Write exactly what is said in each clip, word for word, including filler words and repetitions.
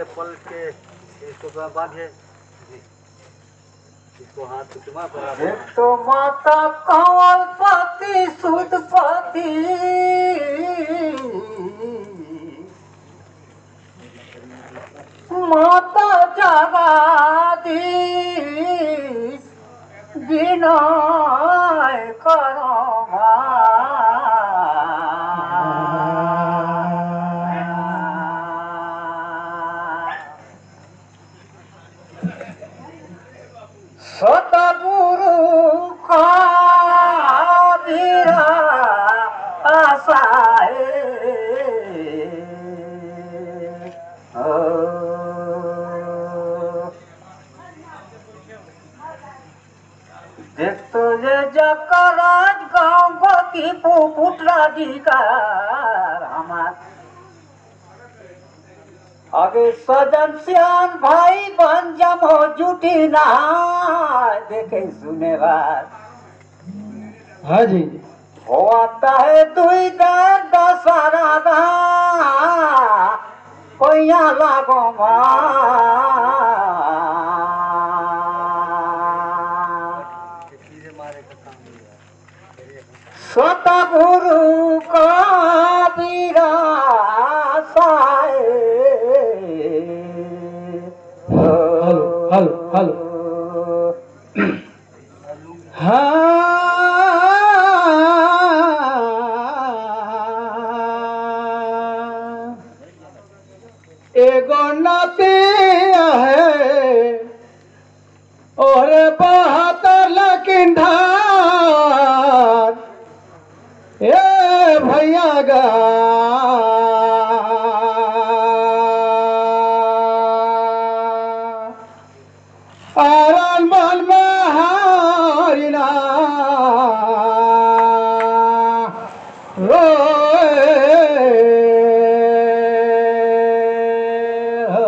पलट के इसको बांधे। इसको हाथ को चुमा करा दे। एक तो माता कमलपति सुतपति, माता जगदीश विनय करो। सतगुरु का विरासा है। ओ। देख तो ये जकराज गांव गोती पुपुट राजी का हमार। अबे सजन सियान भाई बन जमो जुटी ना देखे सुने बात। हाँ जी। होता है दुई दर दशहरा दा, पैया लागो माँ। सतगुरु का विरासा है। Hello, hello, hello. हाँ, एगो नदिया है, ओहरे बहत लकिन धार, ए भैया गा। आरन बन में हारिना रोए हो।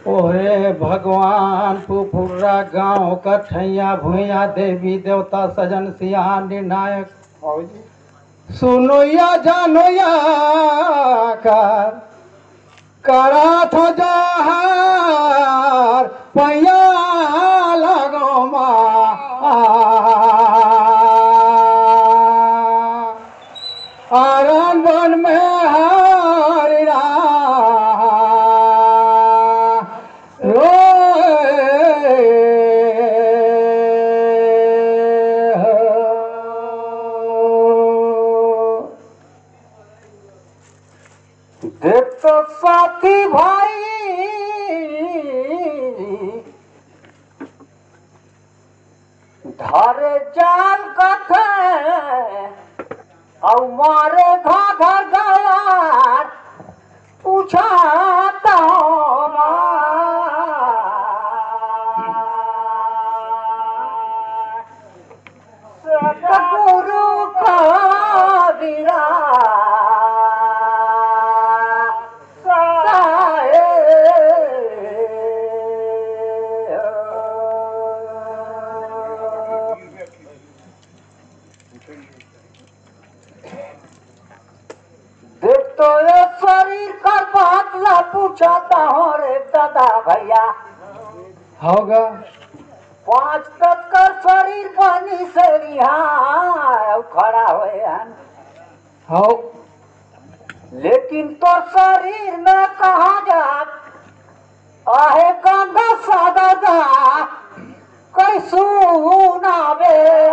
ओहे भगवान पुपुर्रा गांव कठैया भुइया देवी देवता सजन सियान निर्णायक। सुनोया जानोया कर करा थो जोहार पैया लगो मा। आरन बन में हारिना रोए हो। देख तो साथी भाई, धरे जाल कथे अउ मारे घाघर गयार, पूछत हूँ माँ। सतगुरु का विरासा है। देख तो ये शरीर कर बात ला पूछत हूँ रे दादा भैया। होगा। पांच तत्कर शरीर बनी से रिहा अउ खड़ा होए हन। हव। लेकिन तोर शरीर में कहाँ जात आहे गंगा सदा जा कैसू ना बे आ।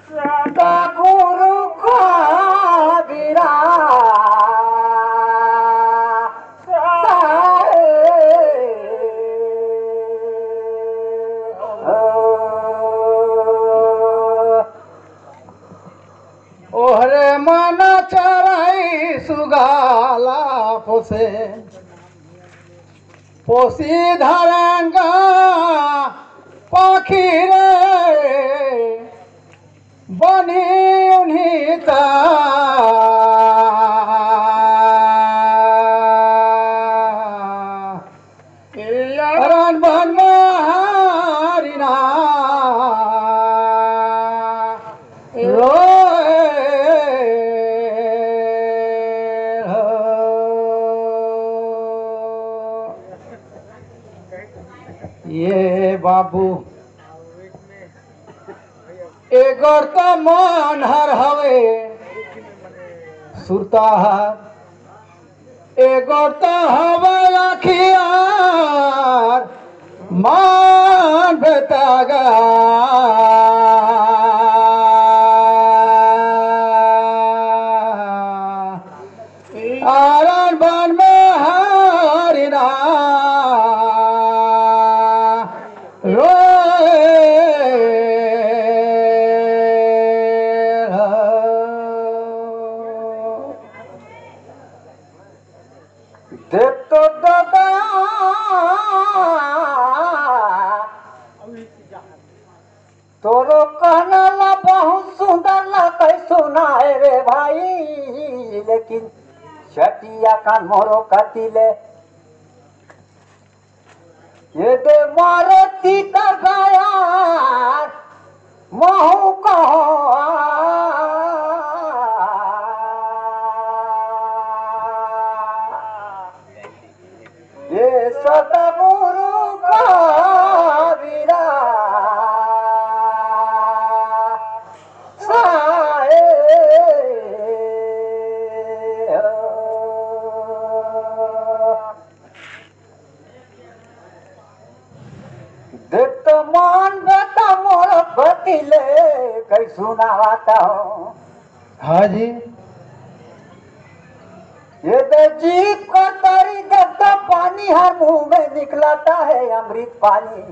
सतगुरु का विरासा है। ओहरे मन चराई सुगाला पोसे। पोसी धरंगा पाखी रे, बनी उन्हीं ता। रन बन में हारिना। ये बाबू, एगोर त मन हर हवे सुरता हर, एगोर त हवे अखियार मन बेतागा। आरण बन में हरिना रोए। देख तो दादा, तोरो कहना ला बहुत सुंदर ला, कई सुनाए रे भाई, लेकिन छटिया कान मोरो कति ले, ये दे मारे तीतर गया, महू कहो। ये सतगुरु का विरा साए। देख तो मन बेटा मोर बतिले, कई सुनावत हूँ। हाँ जी। ये दे जीभ कर तरी, देख तो पानी हर मुंह में निकलता है, अमृत पानी।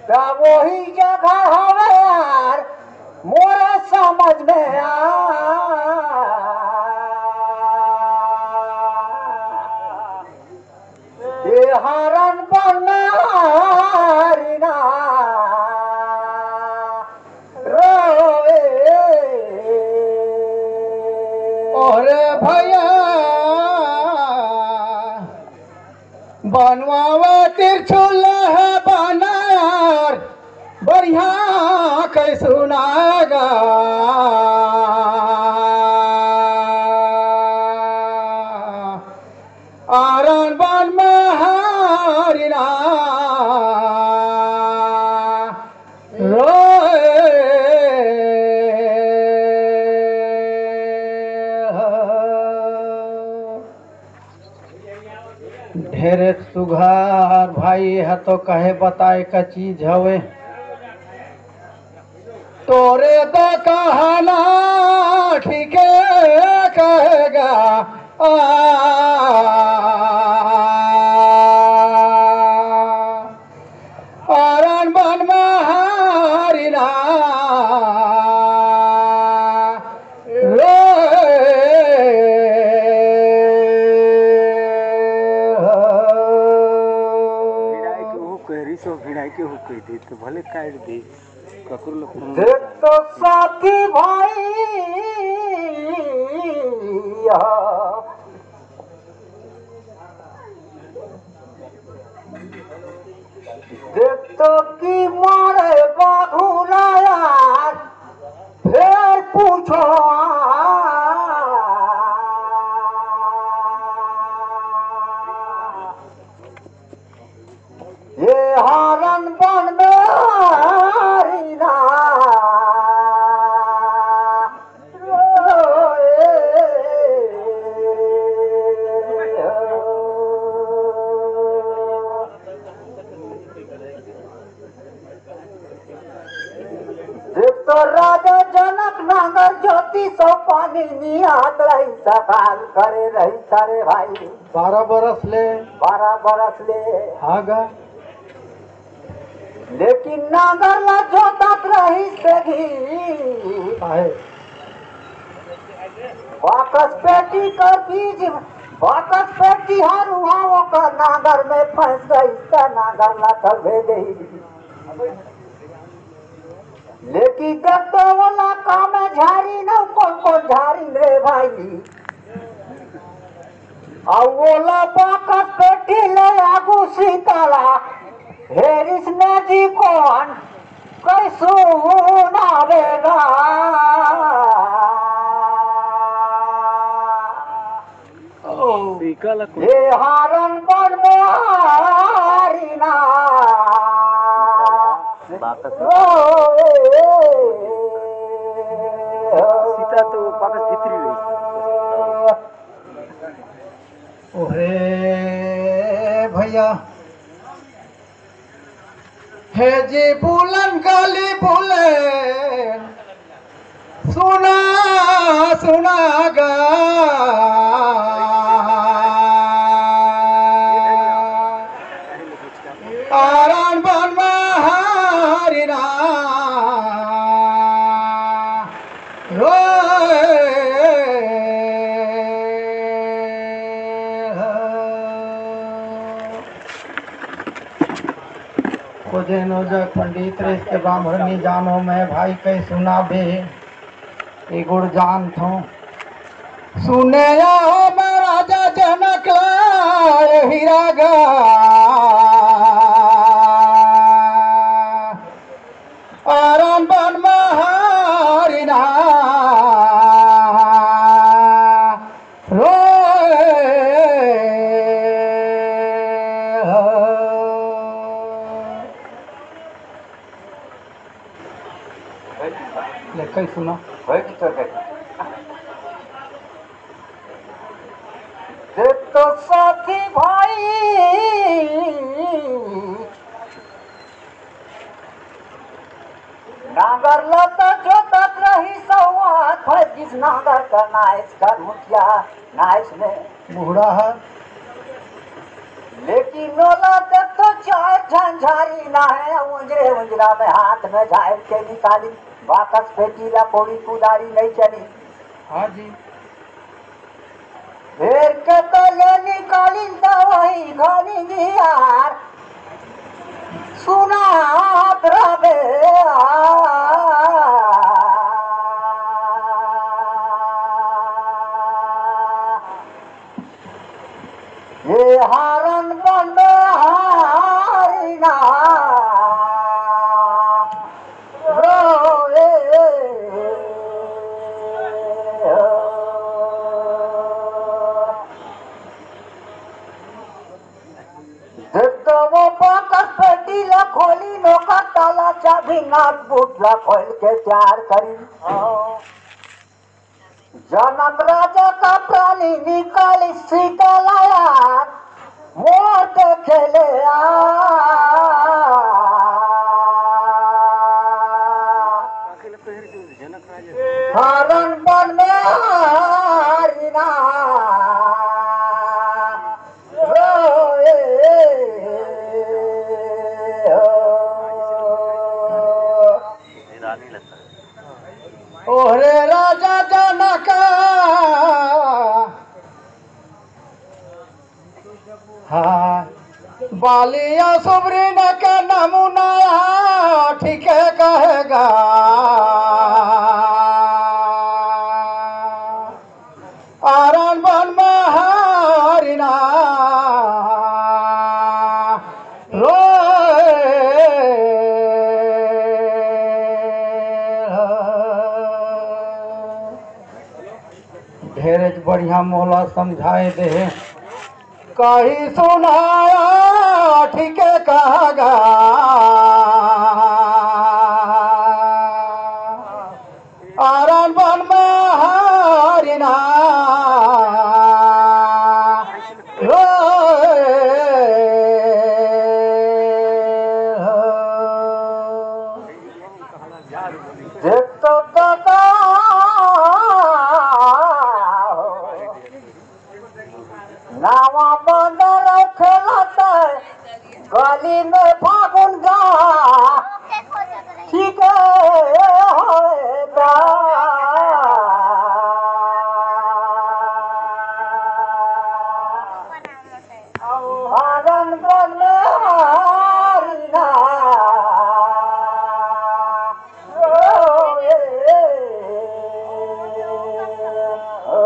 का वही जगह हवे यार, मोरे समझ में आ। ये हरन बनारी ना रोवे। ओरे भैया, बनवावा तिरछुल है बनार, बढ़िया कई सुनागा। आरण बन में हरिना रोए। ढेरे सुघर भाई ह तो कहे बताए का चीज हवे। तोरे तो कहना ठीके कहेगा। आ, आरण बन में हरिना रोए। भिड़ाई के हो कह रही सो, भिड़ाई के हो कह दे तो भले काट दे। ककरो ले फोन देख तो साथी भाई, देख तो की मारे बाघुला यार, फेर पूछो। ये हरन बन में हरिना रोए। देख तो राजा जनक नांगर जोती सो पानी निहात रही, सकाल करे रही तारे भाई। बारह बरस ले। बारह बरस ले। हाँ गा। लेकिन नांगर ला जोतत रही से भी। काहे? बाकस पेटी कर बीज, बाकस पेटी हर उहाँ ओकर नांगर में फंस गई, त नांगर ला चल दे गई। लेकिन देख तो ओला का में झारी न, कौन कौन झारी रे भाई। अउ ओला बाकस पेटी ले आगू सीताला हेरिस ने जी कोन कैसू नावेगा। ओ। टीका लग ये हारन बन में हारिना। बाकस। ओ, ए, ए, ए, सीता तो बाकस भीतरी रही। ओहे भैया, हे जी बुलन गली बुले, सुना सुना गा। आरण बन में हारिना। रोए हो। खोजे नो जग पंडित रे, इसके बाम्हर नी जानो मैं भाई, कई सुनाबे ए गुण जानथों। सुने हो मैं राजा जनक ला हीरा गा। आरण बन में हारिना। रोए हो। ले, कई सुना। होय कि तो कही। देख तो साथी भाई, नांगर ल त जोतत रही सवात भर, जिस नांगर का नाइस कर मुखिया, नाइस में बूढ़ा है। लेकिन नोला देख तो चार झंझारी ना है, उंजरे उंजरा में हाथ में झाड़ के निकाली, बाकस पेटी ला कोड़ी कुदारी नहीं चली। हाँ जी। फेर के तो ले निकालिन त वही घनी नियार सुनात रबे। ये हारन बन में हारिना। रोए हो। जब वो बाकस पेटी ला खोली, नोकर ताला चाबी नाट बूट ला खोल के तैयार करी। जनक राजा का प्राणी निकाली सीता लाया, मोर देखे ले आ। हरण बन में हारिना। रोए हो। ओहरे राजा जनक, हाँ, बालिया सुबरी न के नमूना, ठीक है कहेगा। आरण बन में हारिना। रोए हो। ढेरेच बढ़िया मोला समझाए देहे। कही सुनाया ठीक कहा गा। आरण बन में हारिना। रोए हो। देख तो दादा, नावा बंदर खेलत गली में फागुन गा। ठीक है, होएगा। आनंद में हारना। ओ, ए, ए, ओ।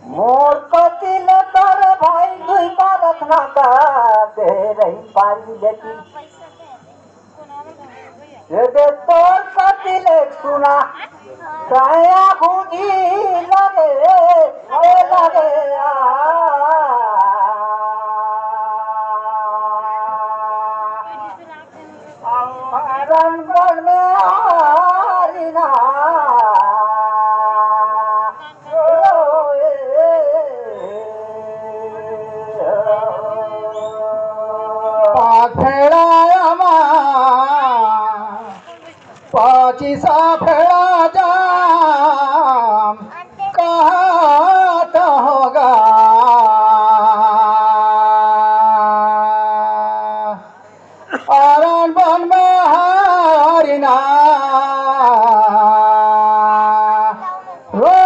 मोर कति ले तोर भाई दुई प्रार्थना कर दे रही पारी बेटी। ये दे तोर कति ले सुना। साया खुदी लगे, ए लगे आ। हरन बन में हारी ना। पाँच फेड़ा आमा, पच्चीस फेड़ा जाम, कहाँ तो होगा। आरण बन में हारी ना रोए।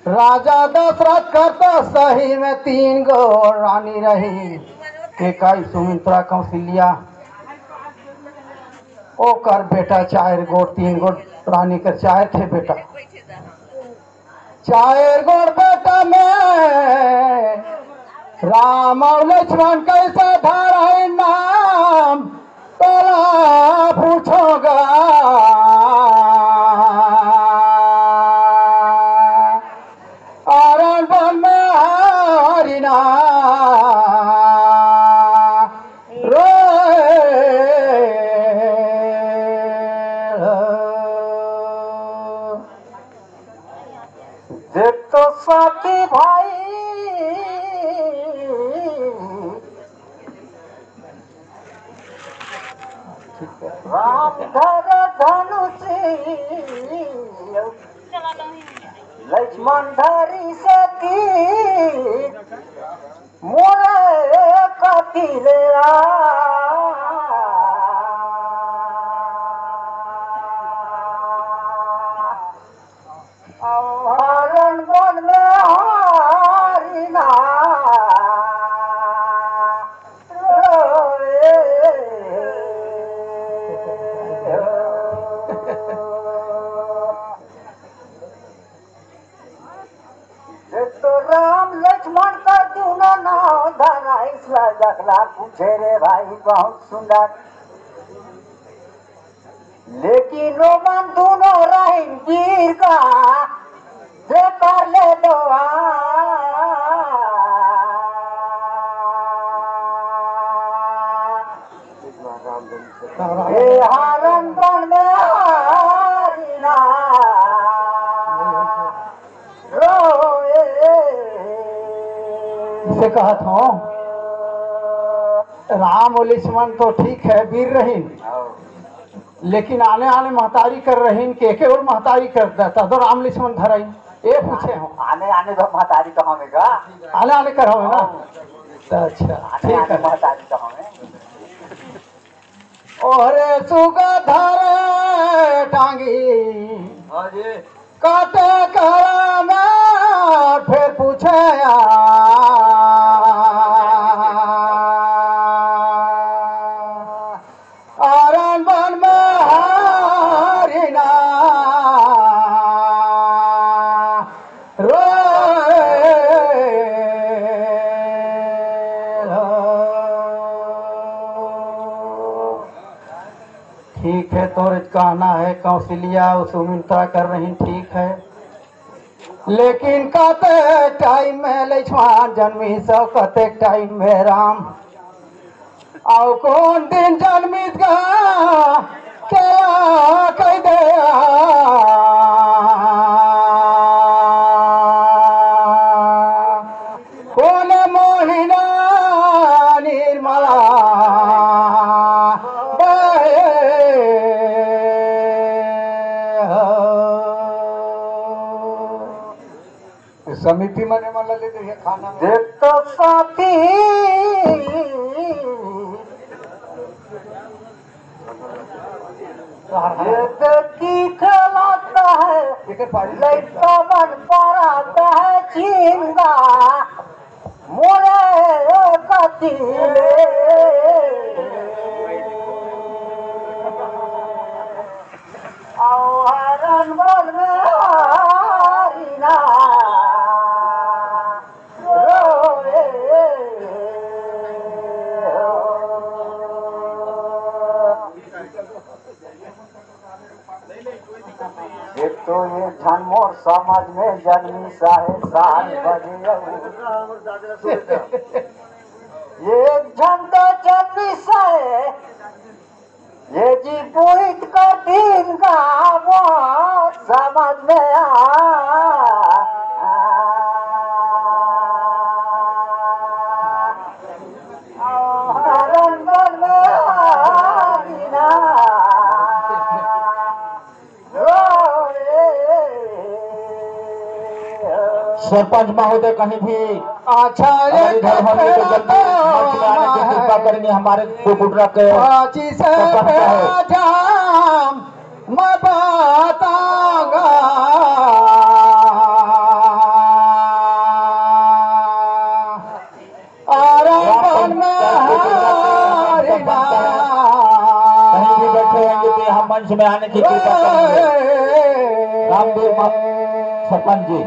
राजा दशरथ कर तो सही में तीन गो रानी रही, एकाई सुमित्रा कौशल्या, ओकर बेटा चार गो, तीन गो रानी कर चार ठे बेटा। चार गो बेटा में राम अउ लक्ष्मण कैसे धरई नाम, तोला पूछोगा। आरण बन में हारी ना रोए। देख तो साथी भाई, राम धर धनुष, लक्ष्मण धरी सती, मोरे कति ले आ। हरण बन में हारी ना रोए। ये तो राम लक्ष्मण का दूनो नाव धराइस ला जखला पूछे रे भाई बहुत सुंदर। लेकिन ओमन दूनो रहिन वीर का, जेकर ले दो आ। ए हारन बन में हारी ना रोए। इसे कहत हूँ, राम और लक्ष्मण तो ठीक है, वीर रहिन, लेकिन आने आने महतारी कर रहिन के एके और महतारी कर देता तो राम लक्ष्मण धराई। ये पूछे हो। आने आने तो महतारी कहाँ में का? आने आने कर हवे ना। हाँ। तो अच्छा, आने ठीक आने है। महतारी कहाँ में? ओहरे सुगा धरे टांगी। हाँ जी। काटे करा में फिर पूछे आ। आरन बन में हारी ना रोए हो। ठीक है, तोर कहना है कौशल्या, वो सुमित्रा कर रही, ठीक है। लेकिन कते टाइम में लक्ष्मण जन्मिस अउ कते टाइम में राम, अउ कौन दिन जन्मिस गा, चला कह दे। कौन महीना निर्मला बहे हो। समिति मने मन ला ले दे खाना में। देख तो साथी, ये देखी खेलता है, एकर पारी लइका मन पराता है झिंगा, मोरे कति ले। अउ हरन बोल में हारी ना। तो एक झन मोर समझ में जन्मिस हे, सात बजे अउ एक झन तो जन्मिस हे, ये जी पुइत कठिन का मोर समझ में आ। हरन बन में आ बिना। सरपंच महोदय कहीं भी अच्छा, हमारे घर होने को जल्दी मंच में आने की कृपा करेंगे। हमारे कुकुटरा के पाची से सरपंच साहब। मैं बताऊंगा। अरे राम बन पंत, राम पंत, राम पंत, राम पंत। कहीं भी बैठे होंगे तो यहाँ मंच में आने की कृपा करेंगे। रामदेव मा-, सरपंच जी।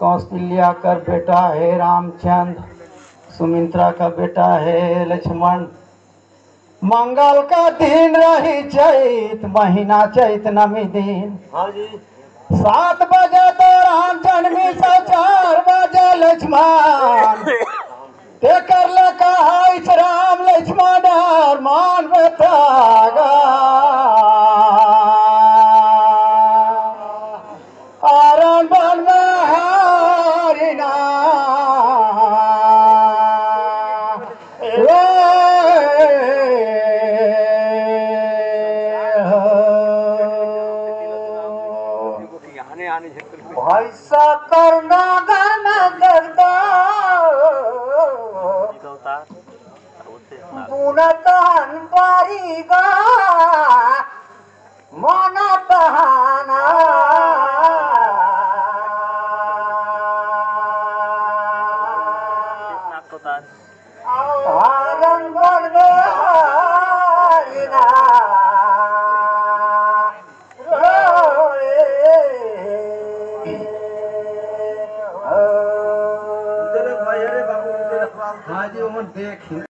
कौशल्या कर बेटा हे रामचंद, सुमित्रा का बेटा हे लक्ष्मण, मंगल का दिन रही चैत, महीना चैत नमी दिन। हाँ जी। सात बजे तो राम जन्मिस, चार बजे लक्ष्मण। तेकर ले कहाइस राम लक्ष्मण अरमान बतागा। अरन बन में हरिना। भैंसा करना गाना दर्दा। बुनतन बारी गा। मन तहाना। हारन बन में हारिना। हाँ जी, ओमन देख